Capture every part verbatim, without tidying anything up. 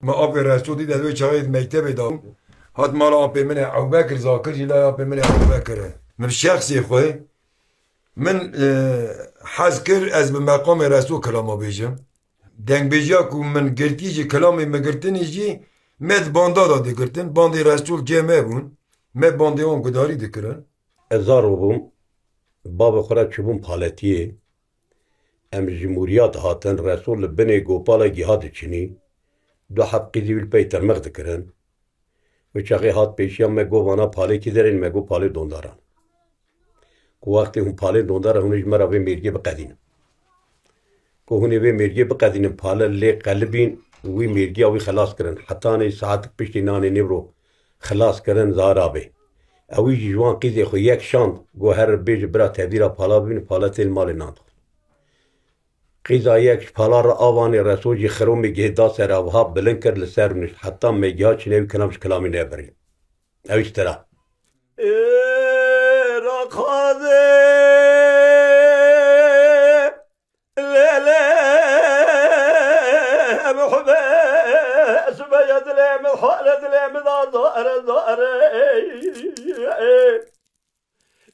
Me apê Resul dît, ez wê çaxê di mektebê de bûm. Hat mala apê min e, Ewbekir Zakir jî laya apê min e, Ewbekir e. Min bi şexsê xwe, min, e, hez kir ez bi meqamê Resul kilama bêjim. Dengbêjiya ku min girtî jî, kilamê min girtinî jî, me di banda de digirtin. Bandê Resul cê me bûn. Me bandê wan gudarî dikirin. Ez zaro bûm, bavê xwe re çûbûm paletiyê. Em ji Mûriya dihatin, Resûl li binê gopala giha diçinî. Du heb qîzî wî li pey tirmix dikirin. Wê çaxê hat pêşiya me, got, "Vana palê kî derên?" Me got, "Palê dondaran." Ku wextê hûn palê dondara, hûn ê ji me re vê mêrgê biqedînin. Ku hûn ê vê mêrgê biqedînin, pale lê qelibîn, wî mêrgiya wî xelas kirin. Hetanî saetik piştî nanê nêvro xelas kirin, zara bê. Ewî jî ji wan qîzê xwe yek şand, got, "Here bêje bira tevdîra pala bibîne, pale tê li malê nan dixwe." Qîza yek ji pala re avanê, Reso jî xiromê gihê da ser, avha bilind kir, li ser rûnişt. Heta me giha çûne, wî kilam ji kilamî nebirî. Ew ji te re. Ê raqazê lê lê muhbe, sibeye dilê min, hale dilê min da zare zare.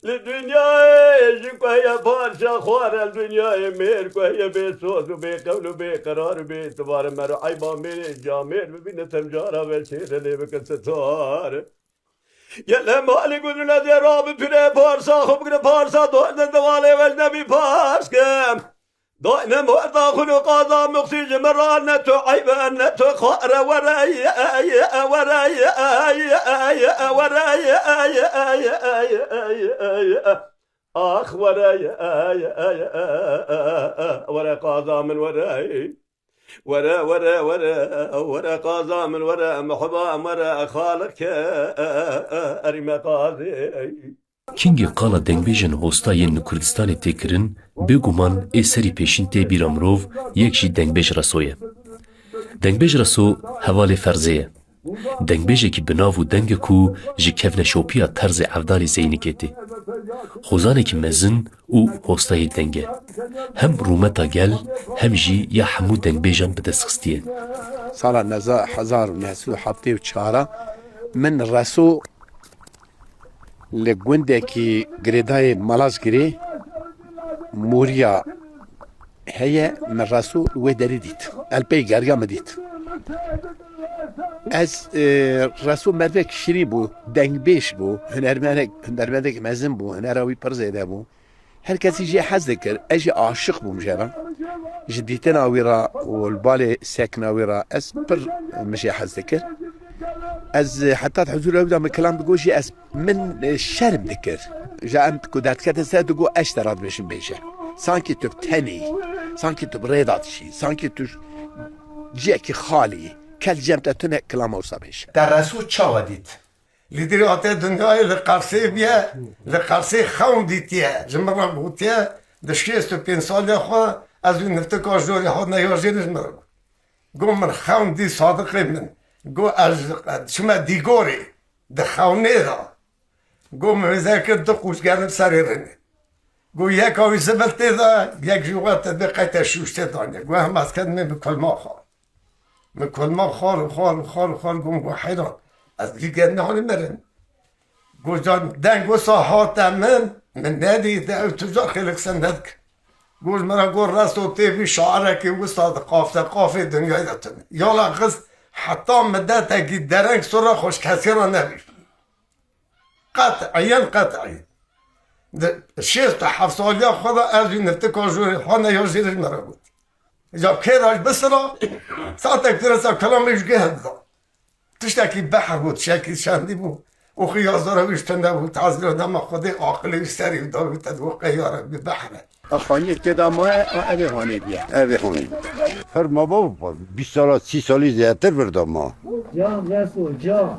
Li dinyayê ji ku heye parça xwar, li dinyayê mêr ku heye bê soz û bê qewl û bê qerar û bê itibar, me re eyba mêrê camêr bibîne, temcara ve çêre lê bike sitar. Gele malî gundûne dê rabî pîrê parsa xwe bigire parsa, dohne devalê ve nebî pars ke. Dohne morda xwe qaza muxsî ji min re ne tu eybe, ne tu xware, were, were, were, ax were, were qaza min were. Were, were, were, were, were qaza min, were, muhiba em, were, xaliq ke, erî me qazê. Kingê qala dengbêjên hosta yên li Kurdistanê tê kirin, bêguman ê serî pêşîn tê bîra mirov, yek jî dengbêj Reso ye. Dengbêj Reso hevalê Ferzê ye. Dengbêjekî bi nav û deng e ku ji kevneşopiya terzê Evdarê Zeynikê tê. Xwezanekî mezin û hostayê deng e. Hem rûmeta gel, hem jî ya hemû dengbêjan bi dest xistiye. Sala neza-, hezar û neh sed û heftê û çar min Reso li gundekî girêdayê Malazgirê Mûriya heye, min Reso li wê derê dît. El pey geriya min dît. Ez, e, Reso merdek şirîn bû, dengbêj bû, hunermenek-, hunermendek mezin bû, hunera wî pir zêde bû. Her kesî jê hez dikir, ez jî aşiq bûm jê re. Ji dîtina wî re û li balê sekina wî re ez pir min jê hez dikir. Ez heta di huzûra wî de min kilam digot jî ez, min, e, şerm dikir. Ji em ku derdikete ser digot ez ji te re dibêjim bêje. Sankî tu bi tenê yî, sankî tu bi rê de dijî, sankî tu ciyekî xalî yî. Kes cem te tune kilama wisa bêje. Te Reso çawa dît? Li dîr hate dinyayê li Qersê bûye, li Qersê xewn dîtiye. Ji min re gotiye, di şêst û pênc saliya xwe ez wî niftika jorê hatine ya jêrê ji min re got. Got, min xewn dî sadiqê min. Got, ez çime dîgorê, di xewnê de. Got, min wêze kir du qûç genim serê rinê. Got, yeka wî zibil tê de, yek jî we te bê qeyte şûştê daniye. Got, hema ez ketim ê bi kulma xwe. Min kulma xwar û xwar û xwar û xwar, got, got, heyran. Ez gî gel nihanî mirim. Got, can deng wisa hate min, min nedît, ew tu car xêlik sen nedik. Got, ji min re got, Reso tê vî şairekî wisa di qafte qafê dinyayê de tune. Yala xiz heta midetekî dereng sora xweşkesî re nebî. Qet'îyen, qet'î. Di şêst û heft saliya xwe de ez wî niftika jorê xwe ne ya jêrê ji me re got. Ca kêra ji bisira, saetek diresa kelamê ji geh dida. Tiştekî behr bû, tiştekî çendî bû. Û xiyazara wî ji tune bû, tazîra dema Xwedê aqilê wî serî da wî te digot qey ya Rebbî behr e. A xaniyê tê de maye, a evê hanê bûye. Evê hanê bûye. Her maba bîst sala, sî salî zêdetir vir de ma. Can Resul, can.